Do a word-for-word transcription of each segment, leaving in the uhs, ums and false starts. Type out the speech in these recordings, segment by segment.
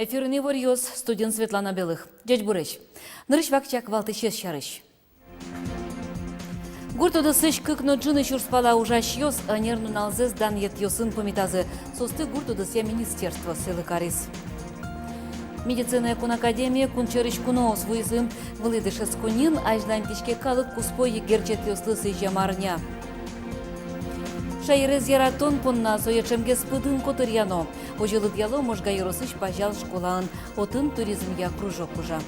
Эфирын иворъёс, студиын Светлана Белых. Ӟечбуресь! Нырысь вакчияк валтӥсез сярысь. Гурт удысысь кык но ӝыны сюрс пала ужасьёс ӧнер нуналзэс данъетъёсын пумитазы. Соосты гурт удысъя министерство сӥлы кариз. Медицинае кун академие кун сьӧрысь куноос вуизы. Вылӥ дышетсконниын азьланьтӥське калык куспо егерчетъёслы сӥзем арня. Шаерез яратон понна сое ӵемгес пыдын котыръяно. Озьы лыдъяло Можга ёросысь Пазял школаын. Отын туризмъя кружок ужа.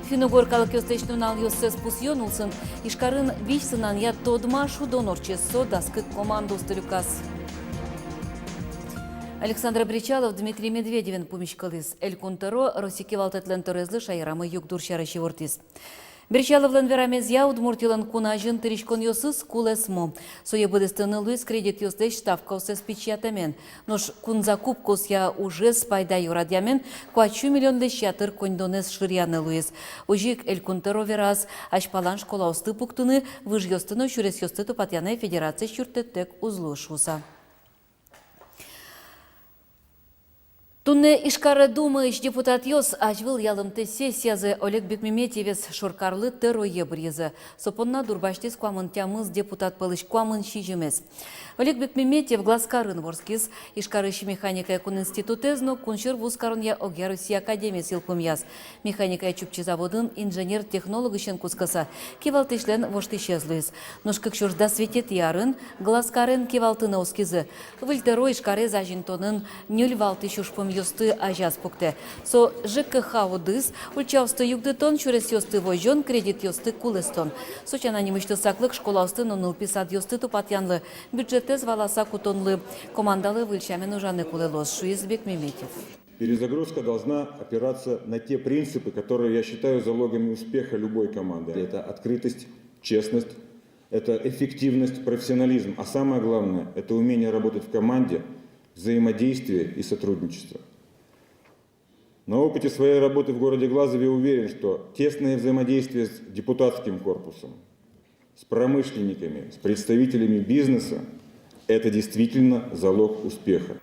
Финн-угор калыкъёслэсь нуналъёссэс пусъён улсын Ижкарын визь сынанъя тодма шудон ортчиз. Со дас кык командаосты люказ. Александр Бречалов Дмитрий Медведевен пумиськылӥз. Элькун тӧро Россия кивалтэтлэн тӧроезлы шаерамы югдур сярысь ивортӥз. Бречаловлэн верамезъя, Удмуртилэн кун азьын тыриськонъёсыз кулэсмо. Сое быдэстыны луиз кредитъёслэсь ставкаоссэс пичиятэмен. Нош кун закупкаосъя ужез пайдаё радъямен куать сю миллионлэсь ятыр коньдонэз шыръяны луиз. Озьы ик Элькун тӧро вераз, азьпалан школаосты пуктыны, выжъёсты но сюресъёсты тупатъяны федерациысь юрттэтэк уз луы шуыса. Туннэ Ижкар Думаысь депутатъёс азьвыл ялымтэ сессиязы Олег Бекмеметьевез шоркарлы тӧрое быръизы. Со понна дурбасьтӥз куамын тямыс депутат пӧлысь куамын сизьымез. Олег Бекмеметьев Глазкарын вордскиз. Ижкарысь механикая кун институтэз но кунсьӧр вузкаронъя огъя Россия академиез йылпумъяз. Механикая Чупчи заводын инженер-технологысен кутскыса, кивалтӥсьлэн воштӥсез луиз. Нош кык сюрс дас витетӥ арын Глазкарен кивалтыны оскизы. Выль тӧро Ижкарез азинтонын ньыль валтӥсь ужпумъёсты азяз пуктэ. Со ЖКХ удыс, ульчаосты югдытон, сюресъёсты возён, кредитъёсты кулэстон. Со сяна нимысьтыз саклык школаосты но нылпи садъёсты тупатъянлы, бюджетэз валаса кутонлы. Командалы выль сямен ужаны кулэ луоз, шуиз Бекмеметьев. Перезагрузка должна опираться на те принципы, которые я считаю залогами успеха любой команды. Это открытость, честность, это эффективность, профессионализм. А самое главное, это умение работать в команде, взаимодействие и сотрудничество. На опыте своей работы в городе Глазове уверен, что тесное взаимодействие с депутатским корпусом, с промышленниками, с представителями бизнеса — это действительно залог успеха.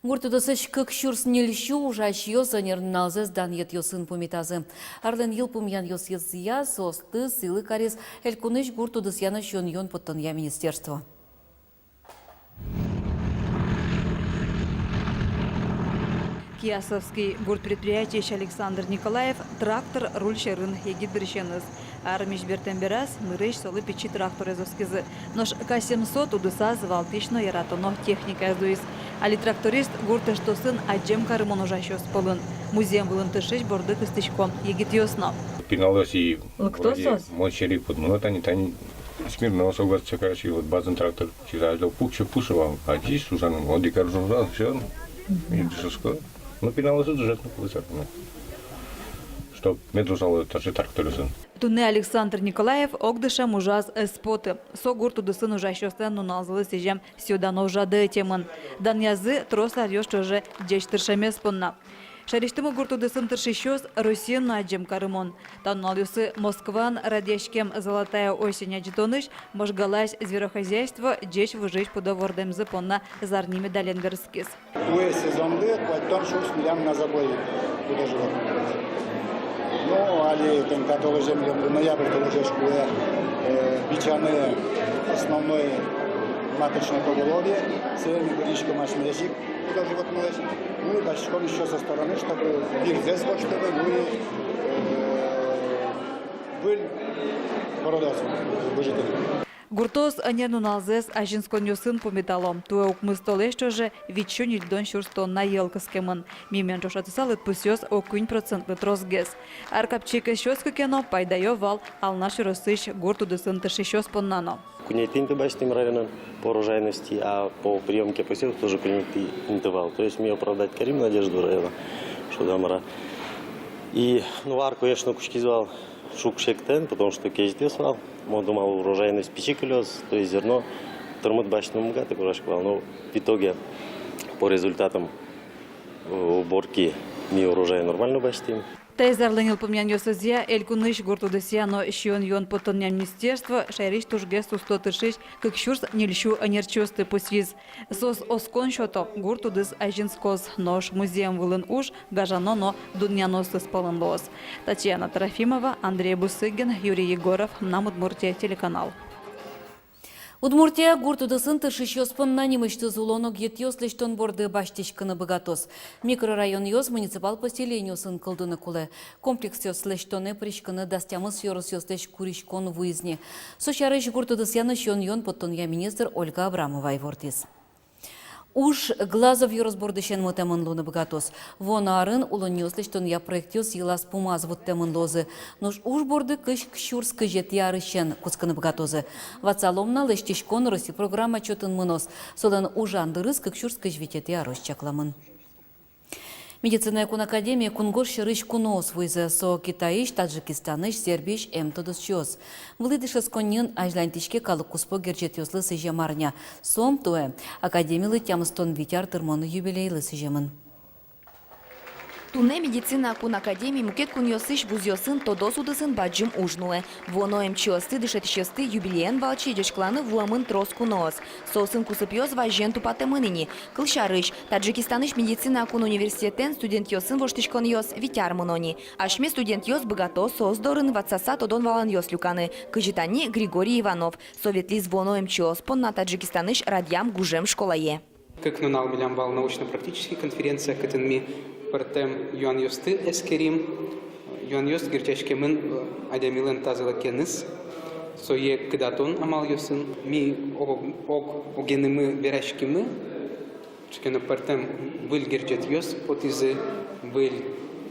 Гурт удысысь кык сюрс ньыль сю ужасьёс ӧнер нуналзэс данъетъёсын пумитазы. Арлэн йылпумъянъёсызъя соосты сӥлы кариз Элькунысь гурт удысъя но сиён-юон поттонъя министерство. Киясовский гурт предприятиысь Александр Николаев трактор руль сьӧрын егит дырысеныз. Армиысь бертэм бераз нырысь солы пичи тракторез оскизы. Нош К семьсот удысаз валтӥсь но яратоно техникаез луиз. Али тракторист гурт эштосын адӟем карымон ужасьёс пӧлын. Музъем вылын тыршись борды кыстӥсько егитъёс но. Пиналъёс и лыкто вроде соос. Мон сери пыдмыно тани, тани смирно со гвоздь, короче, вот базын трактор. Чизайдо пуксьы, пуксьы вал, адӟись, ужан, одӥг ар ужа, всё. И дышетско. Ну, пиналъёсыз ужа, ну, кулэ сэртыны. Чтоб мед ужало таӵе тракторъёсын. Туннэ Александр Николаев огдышем ужаз ӧз поты. Со гурт удысын ужасьёслэн нуналзылы сӥзем сӥё-дано ужрадэ ӧтемын. Данъязы трос аръёс ӵоже ӟеч тыршемез понна. Шаерысьтымы гурт удысын тыршисьёс Россиын но адӟем карымон. Та нуналъёсы Москваын радъяськем «Золотая осень» адӟытонысь Можгалась зверохозяйство ӟеч выжыысь пудо вордэмзы понна зарни медален берытскиз. Туэ сезонды куатьтон сюрс милям на забой пудо-животнойлы. Ну, али тӥни та толэзем милемлы ноябрь толэзёзь кулэ, э, бичаны основной маточной поголовье, сое ми бырйиськом асьмелэсь ик пудо-животнойлэсь. Ну и басьтӥськом ещё со стороны, чтобы вирзэс воштыны, ну и, э, выль породаос выжытыны. Гуртоос ӧнер нуналзэс азинсконъёсын пумитало. Туэ укмыс толэзь ӵоже витьсю ньыльдон сюрс тонна йӧл кыскемын. Мимен ӵошатыса, лыдпусъёс ог куинь процентлы тросгес. Ар капчи ик ӧз сётскы ке но, пайдаё вал Алнаш ёросысь гурт удысын тыршисьёс понна но. Куинетӥ инты басьтӥм районын по урожайности, а по приёмке посевов тоже куинетӥ инты вал. То есть ми оправдать карим надежду района, что да мар-а. И, ну, ар, конечно, кутскиз вал шуг-секытэн, потому что кезьытъёс вал. Мон думал, урожайность пичи кылёз, то есть зерно тырмыт басьтыны ум быгатэ, курасько вал. Но в итоге, по результатам, э, уборки, ми урожай нормально басьтӥм. Ӵаез арлэн йылпумъянъёсызъя, элькунысь гурт удысъя но сиён-юон поттонъя министерство шаерысь тужгес усто тыршись кык сюрс ньыль сю ӧнерчиосты пусйиз. Соос оскон сёто, гурт удыс азинскоз, нош музъем вылын уж гажано но дунъяноосыз пӧлын луоз. Татьяна Трофимова, Андрей Бусыгин, Юрий Егоров, «Мынам Удмуртие» телеканал. Удмуртия гурт удысын тыршисьёс понна нимысьтыз улон огъетъёс лэсьтон борды басьтӥськыны быгатоз. Микрорайонъёс муниципал поселениосын кылдыны кулэ. Комплексъёс лэсьтонэ пыриськыны дас тямыс ёросъёслэсь куриськон вуиз ни. Со сярысь гурт удысъя но сиён-юон поттонъя министр Ольга Абрамова ивортӥз. Уж Глазов ёрос бордысен мытэмын луыны быгатоз. Вуоно арын улонниос лэсьтонъя проектъёс йылаз-пумаз вуттэмын луозы. Нош уж борды кык сюрс кызетӥ арысен кутскыны быгатозы. Ватсалом на, лэсьтӥськон Россиысь программа чотын мыноз. Солэн ужан дырыз кык сюрс кызь витетӥ арозь чакламын. Медицинная кун академие кунгож сьӧрысь куноос вуизы. Со Китайысь, Таджикистанысь, Сербиысь эмтодосчиос. Вылӥ дышетсконниын азьланьтӥське калык куспо герӟетъёслы сӥзем арня. Со туэ академилы тямыстон вить ар тырмон юбилейлы сӥземын. Туннэ медицина кун академия мукет кунъёсысь вузъёсын тодос удысын бадӟым уж нуэ. Вуоно эмчиосты, дышетӥсьёсты юбилеен валче ӟечкыланы вуэмын трос куноос. Соосын кусыпъёс вазен тупатэмын ини. Кылсярысь, Таджикистанысь медицина кун университетэн студентъёсын воштӥськонъёс вить ар мыно ни. Асьме студентъёс быгато соос дорын ватсаса тодон-валанъёс люканы. Кызьы тани Григорий Иванов. Со ветлӥз вуоно эмчиос понна Таджикистанысь радъям гужем школае. Кык нунал милям вал научно-практический конференция, кытын ми пӧртэм юанъёсты эскерим. Юанъёс герӟаськемын, э, адямилэн тазалыкеныз, сое кыдатон амалъёсын. Ми ог-, ог-, огенымы вераськимы, ӵуке но пӧртэм выль герӟетъёс потӥзы, выль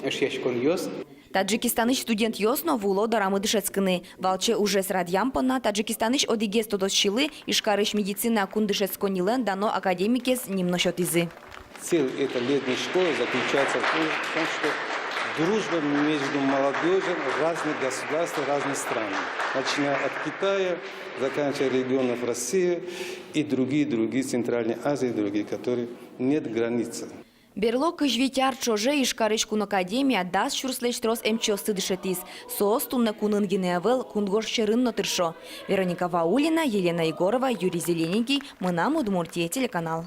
эшъяськонъёс. Таджикистанысь студентъёс но вуыло дорамы дышетскыны. Валче ужез радъям понна Таджикистанысь одӥгез тодосчилы Ижкарысь медицина кун дышетсконнилэн дано академикез ним но сётӥзы. Цель этой летней школы заключается в том, что дружба между молодёжью разных государств, разных стран, начиная от Китая, заканчивая регионов России и другие, другие, Центральной Азии, другие, которые нет границы. Берло кызь вить ар ӵоже Ижкарысь кун академия дас сюрслэсь трос эмчиосты дышетӥз. Соос туннэ кунын гинэ ӧвӧл, кунгож сьӧрын но тыршо. Вероника Ваулина, Елена Егорова, Юрий Зелененький, «Мынам Удмуртие» телеканал.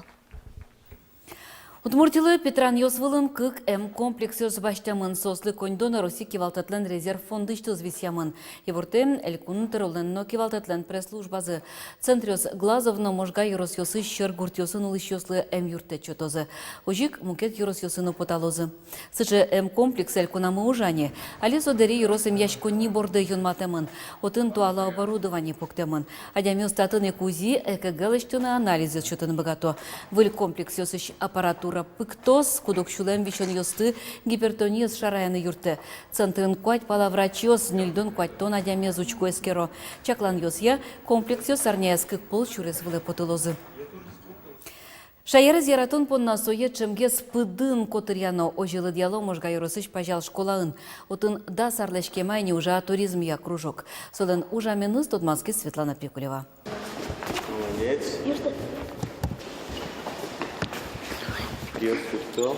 Удмуртилы питранъёс вылын кык эмкомплексъёс басьтэмын. Соослы коньдон Россия кивалтэтлэн резерв фондысьтыз висъямын. Ивортэ Элькун тӧролэн но кивалтэтлэн пресс-службазы. Центръёс Глазов но Можга ёросъёсысь сьӧр гуртъёсын улӥсьёслы эмъюрттэт сётозы. Озьы ик мукет ёросъёсы но поталозы. Сыӵе эмкомплекс элькунамы ужа ни. Али со Дэри ёрос эмъяськонни борды юнматэмын. Отын туала оборудование пуктэмын. Адямиос татын ик УЗИ, ЭКГ лэсьтыны, анализъёс сётыны быгато. Выль комплексъёсысь аппаратура пыктос, куд-ог сюлэм висёнъёсты, гипертониез шараяны юрттэ. Центрын куать пала врачъёс ньыльдон-куатьтон адямиез учко-эскеро. Чакланъёсъя, комплексъёс арняяз кык пол сюрес вылэ потылозы. Шаерез яратон понна сое ӵемгес пыдын котыръяно. Озьы лыдъяло Можга ёросысь Пазял школаын. Отын дас арлэсь кема ини ужа туризмъя кружок. Солэн ужаменыз тодматскиз Светлана Пикулева. Молодец. Пьёс фруктов.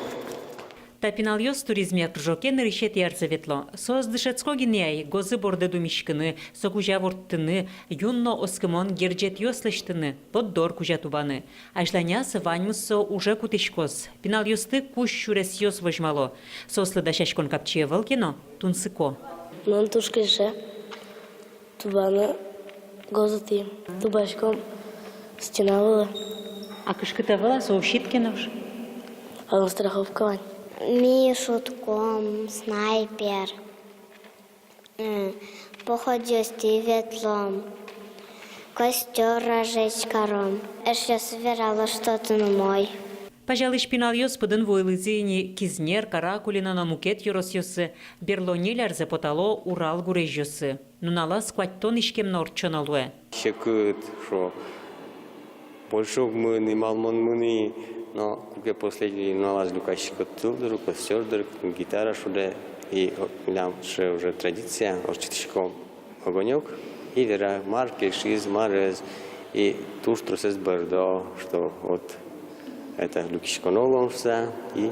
Та пиналъёс туризмъя кружоке нырысетӥ арзэ ветло. Соос дышетско гинэ ай гозы борды думиськыны, со кузя ворттыны, юн но оскымон герӟетъёс лэсьтыны, борддор кузя тубаны. Азьланяз ваньмыз со уже кутӥськоз. Пиналъёсты кузь сюресъёс возьмало. Соослы дасяськон капчи ӧвӧл ке но, тунсыко. Мон туж кельше тубаны гозытӥ. Тубаськом стена вылэ. А кышкыт ӧвӧл-а, со усид ке но уж? Вань страховка вань. Ми шудӥськом снайпер. Э, походъёстӥ ветлом, костёр разжечь каром. Эшъёсы верало, что отын умой. Пазялысь пиналъёс пыдын вуылӥзы ини Кизнер, Каракулино но мукет ёросъёсы. Берло ньыль арзэ потало Урал гурезьёсы. Нуналаз куатьтон иськем но ортчоно луэ. Секыт, шуо, больше уг мыны, мал мон мынӥ. Но куке последний нуналаз люкасько тыл доры, костёр доры, гитара шудэ, и, о, милям сыӵе уже традиция, ортчытӥськом огонёк и вера, мар кельшиз, мар ӧз, и туж тросэз бӧрдо, что вот это люкиськоно луом шуса, и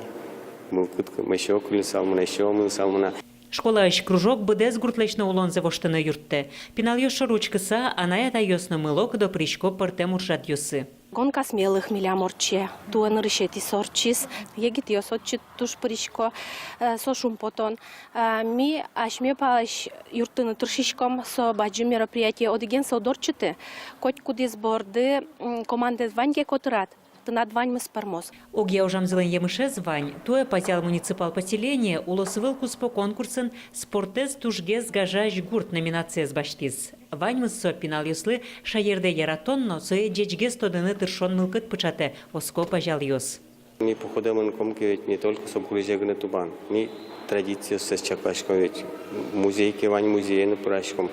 мылкыд ещё кыльысал мынэ, ещё мынысал мынэ. Школаысь кружок быдэс гуртлэсь но улонзэ воштыны юрттэ. Пиналъёс шоры учкыса, анай-атайёс но мыло-кыдо пырисько пӧртэм ужрадъёсы. Гонка смелых милям ортче, туэ нырысетӥез ортчиз, егитъёс отчы туж пырисько, э, со шумпотон. Э, ми асьме палась юрттыны тыршиськом со бадӟым мероприятие, одӥген со уд ортчыты, котькудӥз борды, м, командаез вань ке котырад, тынад ваньмыз пӧрмоз. Огъя ужамзылэн емышез вань. Туэ Пазял муниципал поселение улосвыл куспо конкурсын «Спортэз тужгес гажась гурт» номинациез басьтӥз. Ваньмыз со пиналъёслы шаердэ яратон но сое ӟечгес тодыны тыршон мылкыд пыӵатэ, оско пазялъёс. Ми походэ мынӥськом ке, ведь не только со гурезе гинэ тубаны. Ми традициоссэс чакласьком, ведь музей ке вань, музее но пыраськом.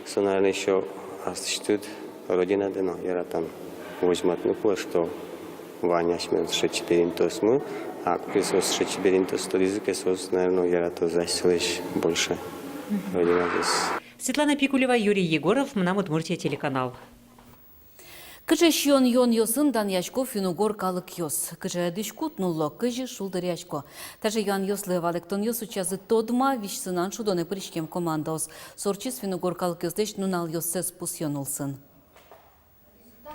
Со, наверно, ещё аслэсьтыд родинадэ но яратон возьматыны кулэ, что вань асьмелэн сыӵе чебер интыосмы, а куке соос сыӵе чебер интыос тодӥзы ке, соос, наверно, яратозы асьсэлэсь больше родиназэс. Светлана Пикулева, Юрий Егоров, «Мынам Удмуртие» телеканал. Кыӵе сиён-юонъёсын данъясько финн-угор калыкъёс? Кыӵе дӥськут нулло, кызьы шулдыръясько? Таӵе юанъёслы валэктонъёс утчазы тодма визьсынан шудонэ пыриськем командаос. Со ортчиз финн-угор калыкъёслэсь нуналъёссэс пусъён улсын.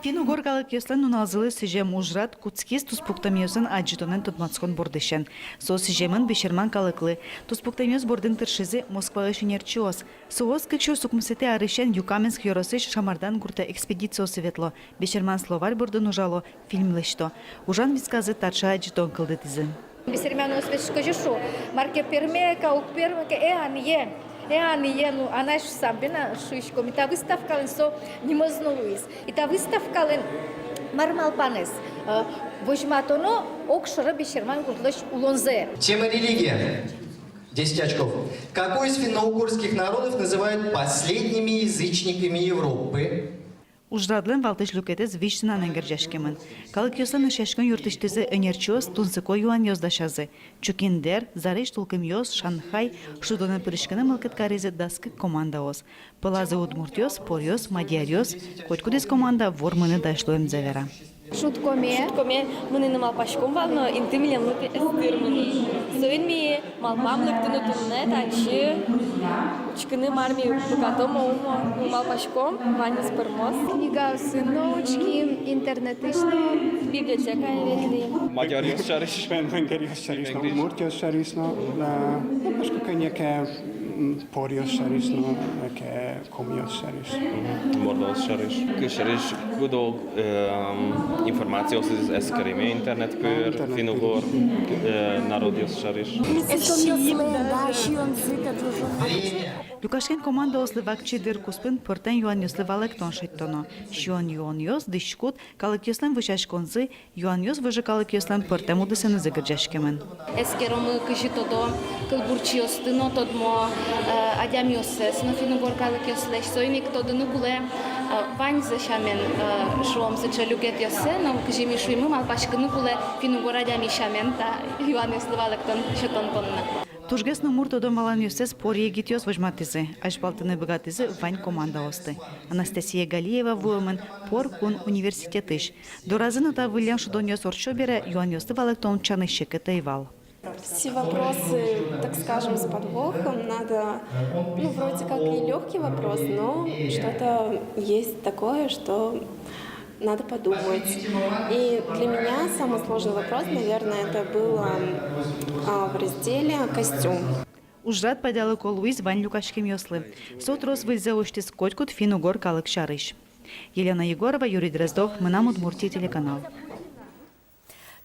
Финн-угор калыкъёслэн нуналзылы сӥзем ужрад кутскиз туспуктэмъёсын адӟытонэн тодматскон бордысен. Со сӥземын бесерман калыклы. Туспуктэмъёс бордын тыршизы Москваысь ӧнерчиос. Соос кык сюрс укмысэтӥ арысен Юкаменск ёросысь Шамардан гуртэ экспедициосы ветло, бесерман словарь бордын ужало, фильм лэсьто. Ужан висказы таӵе адӟытон кылдытӥзы. Бесерманъёс ведь кызьы шуо, мар ке перме ке, уг перме ке, э, анае, э, анае, ну, анай шуса, бен-а шуиськом. И та выставкалэн со нимыз но луиз. И та выставкалэн мар малпанэз, э, возьматоно огшоры бесерман гуртлэсь улонзэ. Тема: религия. Десять очков. Какой из финно-угорских народов называют последними язычниками Европы? Ужрадлэн валтӥсь люкетэз визьсынанэн герӟаськемын. Калыкъёслэн эшъяськон юрттӥсьтызы ӧнерчиос тунсыко юанъёс дасязы. Чукиндэр, зарезь тулкымъёс, Шанхай. Шудонэ пыриськыны мылкыд каризы дас кык командаос. Пӧлазы удмуртъёс, поръёс, мадьяръёс. Котькудӥз команда вормыны дась луэмзэ вера. Шудкоме. Шудкоме мыныны малпаськом вал, но инты милемлы ӧз тырмы ни. Соин ми малпам лыктыны туннэ татчы, учкыны, мар ми быгатом-а, ум-а. Малпаськом, ваньмыз пӧрмоз. Книгаосын но учким, интернетысь но. Библиотекае ветлӥм. Мадьяръёс сярысь. Вен-, венгеръёс сярысь но, удмуртъёс сярысь но, да. Ну, пушкы кӧня ке, м, поръёс сярысь но, ке комиос сярысь. Мгм. Мордваос сярысь. Кызьы сярысь куд-ог, эм, информациосыз эскериме интернет пыр, интернет пыр, финн-угор, э, народъёс сярысь. Люкаськем командаослы вакчи дыр куспын пӧртэм юанъёслы валэктон шедьтоно. Сиён-юонъёс, дӥськут, калыкъёслэн вӧсяськонзы, юанъёс выжы калыкъёслэн пӧртэм удысэнызы герӟаськемын. Эскеромы, кызьы тодо, кылбурчиосты но тодмо, э, адямиоссэс но финн-угор калыкъёслэсь. Соин ик тодыны кулэ, э, ваньзэ сямен, э, шуом, сыӵе люкетъёссэ, но кызьы ми шуимы, малпаськыны кулэ финн-угор адями сямен та юанъёслы валэктон сётон понна. Тужгес но мур тодон-валанъёссэс пор егитъёс возьматӥзы, азьпалтыны быгатӥзы вань командаосты. Анастасия Галиева вуэмын Пор кун университетысь. Доразы но та выллем шудонъёс ортчо бере юанъёсты валэктон утчаны секыт ӧй вал. Все вопросы, так скажем, с подвохом. Надо, ну, вроде как и лёгкий вопрос, но что-то есть такое, что надо подумать. И для меня самый сложный вопрос, наверное, это было, а, в разделе «Костюм». Ужрад пайдалыко луиз вань люкаськемъёслы. Со трос выльзэ усьтӥз котькуд финн-угор калык сярысь. Елена Егорова, Юрий Дроздов, «Мынам Удмуртие» телеканал.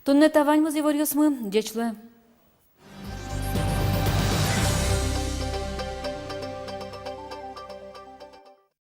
Туннэ та ваньмыз иворъёсмы. Ӟеч луэ.